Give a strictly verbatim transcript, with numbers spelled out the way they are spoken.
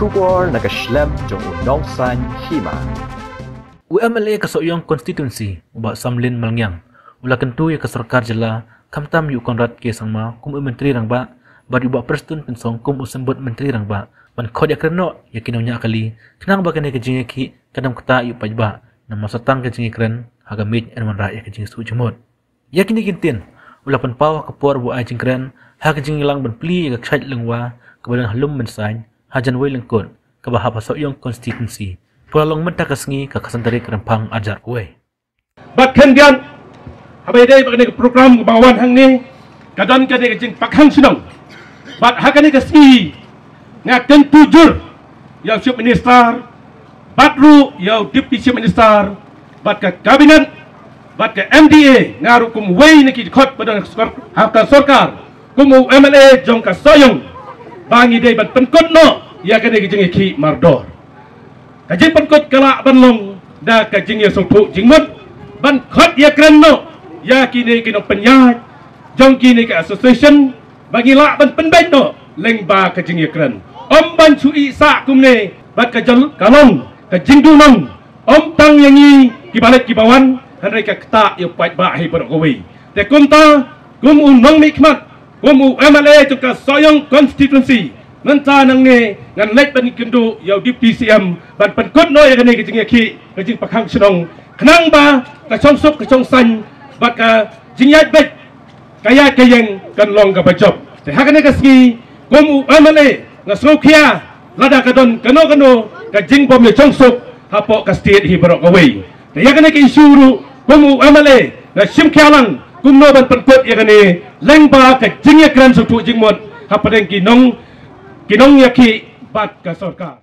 Khubor na ka shlem jong u Nongsaiñ Hima. U M L A ka Sohiong Constituency, u Bah Samlin Malngiang, u la kyntu ïa ka sorkar jylla, khamtam ïa u Conrad K Sangma kum u Myntri Rangbah, bad ïa u Bah Prestone Tynsong kum u Symbud Myntri Rangbah, ban khot ïakren noh ïa ki nongñiah kali, khnang ba kane ka jingïakhih kan ym ktah ïa u paidbah, namar sa tang ka jingïakren ha ka miej yn wanrah ïa ka jingsuk jingmut. Ïa kine ki ktien u la pynpaw ha ka por ba u ai jingkren ha ka jingïalang ban plie ïa ka kshaid lyngwa kaba don ha Lumbynsaiñ, ha Janwai Lyngkut, kaba hap ha Sohiong Constituency, ba la long mynta ka sngi, ka khatsan tarik Rymphang arhajar khatwei. Bad khyndiat, haba ïadei bad kane ka program kaba wan hangne, ka don kane ka jingpakkhang shnong. Bad ha kane ka sngi, nga kyntu jur ïa u Chief Minister, bad ruh ïa u Deputy Chief Minister, bad ka Cabinet, bad ka M D A, nga ruh kum uwei na ki dkhot ba don ha ka sorkar, kum u M L A jong ka Sohiong, ba ngi dei ban pynkut noh ïa kane ka jingïakhih mardor. Ka jingpynkut ka lah ban long da ka jingïasngewthuh jingmut, ban khot ïakren noh ïa kine ki nongpynïaid jong kine ki association, ba ngi lah ban pynbeit noh lyngba ka jingïakren. Ym ban shu ïehsah kumne, bad ka jal-, ka long ka jingduhnong, ym tang ïa ngi kiba leit kiba wan, hynrei ka ktah ïa u paidbah hi baroh kawei. Te kumta, kum u nongmihkhmat, kum u M L A jong ka Sohiong Constituency, mynta nangne ngan leit ban ïakynduh ïa u Deputy C M ban pynkut noh ïa kane ka jingïakhih, ka jingpakkhang shnong, khnang ba ka shongsuk ka shongsaiñ bad ka jingïaid beit, ka ïaid ka ïeng kan long kaba jop. Te ha kane ka sngi, kum u M L A, nga sngewkhia lada ka don kano kano ka jingbym ïashongsuk hapoh ka state hi baroh kawei. Te ïa kane ka issue ruh, kum u M L A, nga shim khia lang kumno ban pynkut ïa kane lyngba ka jingïakren sngewthuh jingmut hapdeng ki nong, ki nongïakhih bad ka sorkar.